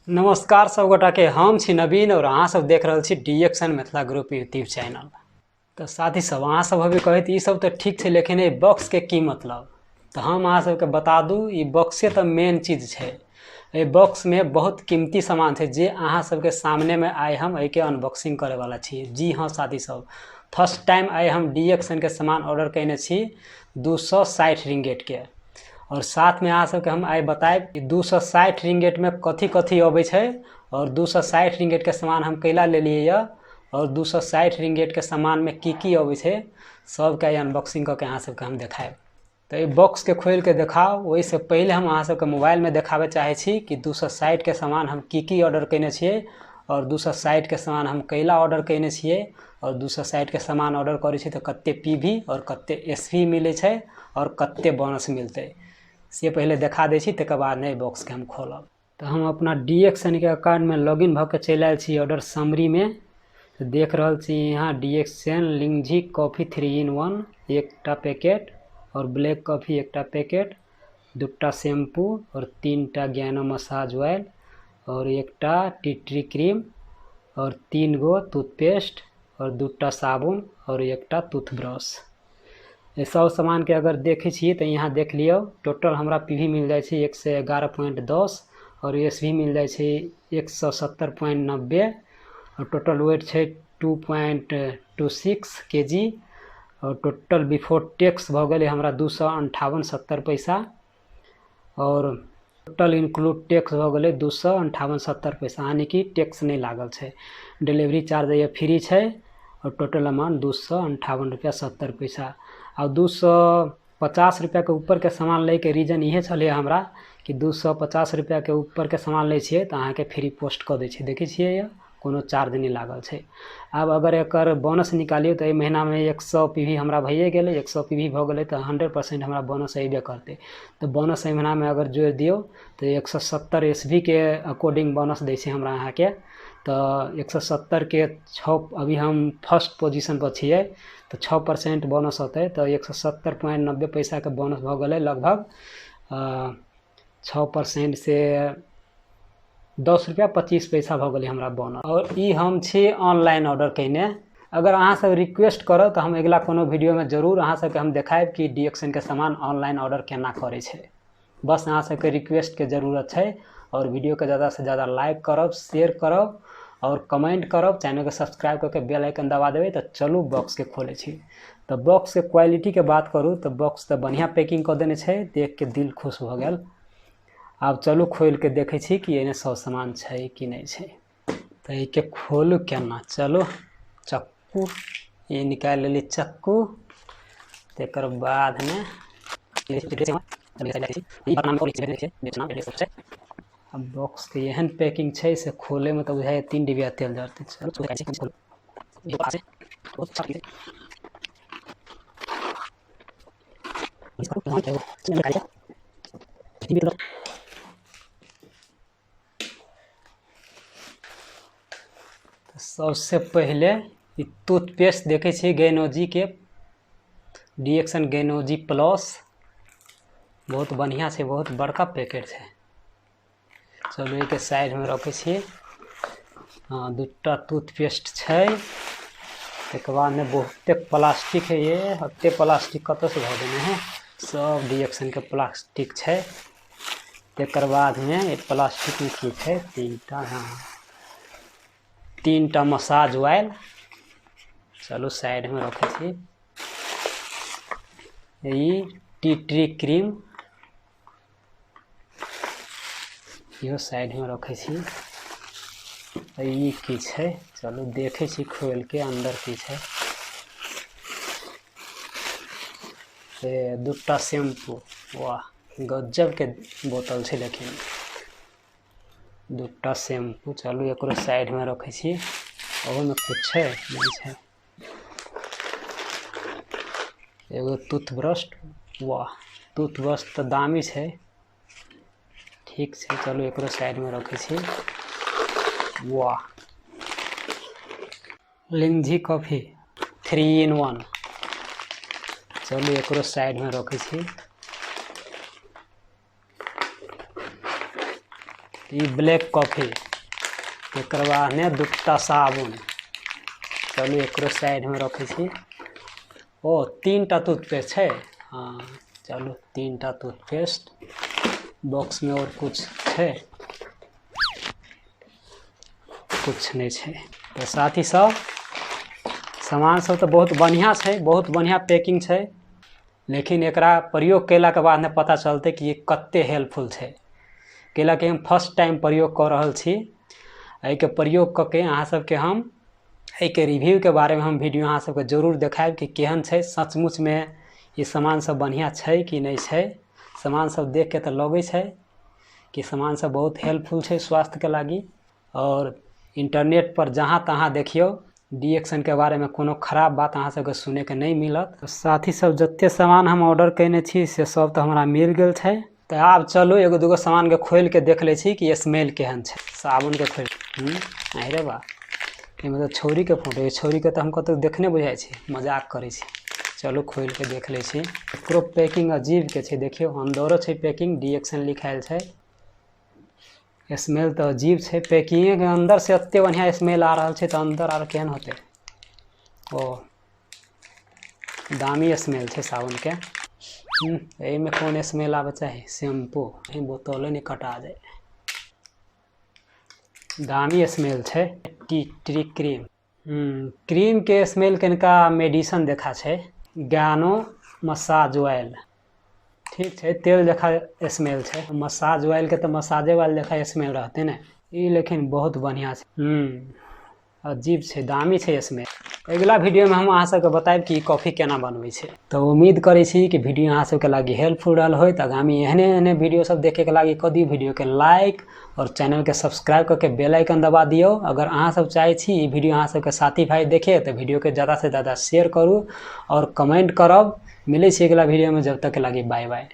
नमस्कार सब गोटा के, हम छी नवीन और अहाँ सब देख रहल छी D X N Mithila group YouTube channel. तऽ साथी सब, अहाँ सब अभी कहैत ई सब तऽ ठीक छै, लेकिन एहि बॉक्स के की मतलब? तऽ हम अहाँ सबके बता दू, ई बॉक्से तऽ मेन चीज छै। एहि बॉक्स में बहुत कीमती सामान छै जे अहाँ सबके सामने में आइ हम एहिके अनबॉक्सिंग करे वाला छी। जी हाँ साथी सब, फर्स्ट टाइम आइ हम डी एक्स एन के सामान ऑर्डर कयने छी 260 रिंगेट के, और साथ में अहाँ सबके हम आइ बतायब कि 260 रिंगेट में कथी कथी अबै छै और 260 रिंगेट के सामान हम कैला लेलियै यऽ और 260 रिंगेट के सामान में की की अबै छै, सबके आइ अनबॉक्सिंग कऽ के अहाँ सबके हम देखायब। तऽ एहि बॉक्सके खोलि के देखाउ, ओहिसँ पहिले हम अहाँ सबके मोबाइलमे देखाबऽ चाहै छी कि 260 के सामान हम की की ऑर्डर कयने छियै और 260 के सामान हम कैला ऑर्डर कयने छियै और 260 के सामान ऑर्डर करै छी तऽ कते पी वी और कते एस वी मिलै छै और कते बोनस मिलतै, से पहिले देखा दै छी, तकर बाद ने एहि बॉक्सके हम खोलब। तऽ हम अपना डी एक्स एन के अकाउंटमे लॉगिन भऽ के चलि आयल छी ऑर्डर समरीमे। तऽ देख रहल छी यहाँ D X N lingzhi coffee 3 in 1 एकटा पैकेट और ब्लैक कॉफी एकटा पैकेट, 2टा शैम्पू और 3टा ज्ञानो मसाज ऑयल और एकटा टी ट्री क्रीम और 3 गो टूथपेस्ट और 2टा साबुन और एकटा टूथब्रश। ये सब सामान के अगर देखै छियै तऽ यहाँ देख लियौ टोटल हमरा पी वी मिल जाइ छै 111.10 और एस वी मिल जाइ छै 170.90 और टोटल वेट छै 2.26 के जी और टोटल बिफोर टैक्स भऽ गेलै हमरा 258.70 पैसा और टोटल इंक्लूड टैक्स भऽ गेलै 258.70 पैसा, यानी कि टैक्स नहि लागल छै। डिलीवरी चार्ज ये फ्री छै और टोटल अमाउंट 258 रुपया 70 पैसा। आ 250 रुपया के ऊपर के सामान लैके रीजन इहे छलै हमरा कि 250 रुपया के ऊपर के सामान लै छियै तऽ अहाँके फ्री पोस्ट कऽ दै छै। देखै छियै यऽ कोनो चार्ज नहि लागल छै। आब अगर एकर बोनस निकालियौ तऽ एहि महीनामे 100 पी वी हमरा भइए गेलै, 100 पी वी भऽ गेलै तऽ 100% हमरा बोनस अयबे करतै। तऽ बोनस एहि महीनामे अगर जोड़ि दियौ तऽ 170 एस वी के अकॉर्डिंग बोनस दै छै हमरा अहाँके। तऽ 170 के 6, अभी हम फर्स्ट पोजिशन पर छियै तऽ 6% बोनस होतै तऽ 170.90 पैसाके बोनस भऽ गेलै लगभग 6% से 10 रुपया 25 पैसा भऽ गेलै हमरा बोनस। और ई हम छी ऑनलाइन ऑर्डर कयने। अगर अहाँ सब रिक्वेस्ट करब तऽ हम अगिला कोनो वीडियोमे जरूर अहाँ सबके हम देखायब कि डी एक्स एन के सामान ऑनलाइन ऑर्डर केना करै छै। बस अहाँ सबके रिक्वेस्टके जरूरत छै और वीडियोके ज़्यादा से ज़्यादा लाइक करब, शेयर करब और कमेंट करब, चैनलके सब्सक्राइब करके बेल आइकन दबा देबै। तऽ चलू बॉक्सके खोलै छी। तऽ बॉक्सके क्वालिटीके बात करू तऽ बॉक्स तऽ बढ़िआँ पैकिंग कऽ देने छै, देखके दिल खुश भऽ गेल। आब चलू खोलिके देखै छी कि एहिमे सब सामान छै कि नहि छै। तऽ एहिके खोलू केना, चलू चक्कू ई निकालि लेली चक्कू, तकर बादमे आब बॉक्सके एहन पैकिंग छै से खोलैमे तऽ बुझाइए 3 डिबिया तेल जरतै। चलू सबसे पहिले ई टूथपेस्ट देखै छियै गैनोजी के, डी एक्स एन गैनोजी प्लस, बहुत बढ़िआँ छै, बहुत बड़का पैकेट छै। चलू एहिके साइडमे रखै छियै। हँ, 2टा टूथपेस्ट छै। तकर बादमे बहुते प्लास्टिक है, ये एते प्लास्टिक कतऽसँ भऽ गेलै हँ, सब डी एक्स एन के प्लास्टिक छै। तकर बादमे ई प्लास्टिकमे की छै, 3टा, हँ 3टा मसाज ऑयल, चलू साइडमे रखै छी। ई टी ट्री क्रीम इहो साइडमे रखै छी। ई की छै, चलू देखै छी खोलिके अन्दर की छै। से 2टा शैम्पू, वाह गजबके बोतल छै, लेकिन 2टा शैम्पू, चलू एकरो साइडमे रखै छी। ओहोमे कुछ छै नहि छै। एगो टूथब्रश, वाह टूथब्रश तऽ दामी छै, ठीक छै, चलू एकरो साइडमे रखै छी। वाह लिंगजी कॉफी 3 इन 1, चलू एकरो साइडमे रखै छी। ई ब्लैक कॉफी, एकर बाद ने दूटा साबुन। चलू एकरो साइडमे रखै छी। ओ 3टा टूथपेस्ट छै। हँ चलू 3टा टूथपेस्ट। बॉक्समे आओर कुछ छै? कुछ नहि छै। तऽ साथी सब, सामान सब तऽ बहुत बढ़िआँ छै, बहुत बढ़िआँ पैकिंग छै, लेकिन एकरा प्रयोग कयलाके बाद ने पता चलतै कि ई कते हेल्पफुल छै। कैलाकि हम फर्स्ट टाइम प्रयोग कऽ रहल छी। एहिके प्रयोग कऽ के अहाँ सबके हम एहिके रिव्यूके बारेमे हम वीडियो अहाँ सबके जरूर देखायब कि केहन छै, सचमुचमे ई सामान सब बढ़िआँ छै कि नहि छै। सामान सब देखके तऽ लगै छै कि सामान सब बहुत हेल्पफुल छै स्वास्थ्यके लागि। आओर इंटरनेट पर जहाँ तहाँ देखियौ डीएक्सएनके बारेमे कोनो खराब बात अहाँ सबके सुनैके नहि मिलत। साथी सब, जते सामान हम ऑर्डर कयने छी से सब तऽ हमरा मिल गेल छै। तऽ आब चलू एगो दूगो सामानके खोलिके देख लै छी कि स्मेल केहन छै। साबुनके खोलि, अरे बा, एहिमे तऽ छौरीके फोटो है। छौरीके तऽ हम कतहु देखने बुझाइ छी, मजाक करै छी। चलू खोलिके देख लै छी। एकरो पैकिंग अजीबके छै, देखियौ अन्दरो छै पैकिंग, डीएक्सएन लिखायल छै। स्मेल तऽ अजीब छै, पैकिंगेके अन्दर से एते बढ़िआँ स्मेल आ रहल छै तऽ अन्दर आर केहन होतै। ओ दामी स्मेल छै साबुनके। एहिमे कोन स्मेल आबऽ चाही? शैम्पू, बोतले नहि कटा जाय। दामी स्मेल छै। टी ट्री क्रीम, क्रीमके स्मेल कनिका मेडिसन देखा छै। गानो मसाज ऑयल, ठीक छै, तेल जखा स्मेल छै। मसाज ऑयलके तऽ मसाजे ऑयल जखा स्मेल रहतै ने। ई लेकिन बहुत बढ़िआँ छै। अजीब छै, दामी छै स्मेल। अगिला वीडियोमे हम अहाँ सबके बतायब कि कॉफी केना बनबै छै। तऽ उम्मीद करै छी कि वीडियो अहाँ सबके लागि हेल्पफुल रहल होइत। आगामी एहने एहने वीडियो सब देखेके लागि कऽ दियौ वीडियोके लाइक और चैनलके सब्सक्राइब करके बेल आइकन दबा दियौ। अगर अहाँ सब चाहै छी ई वीडियो अहाँ सबके साथी भाई देखे तऽ वीडियोके ज़्यादा से ज़्यादा शेयर करू और कमेंट करब। मिलै छी अगिला वीडियोमे, जब तक के लागि बाय बाय।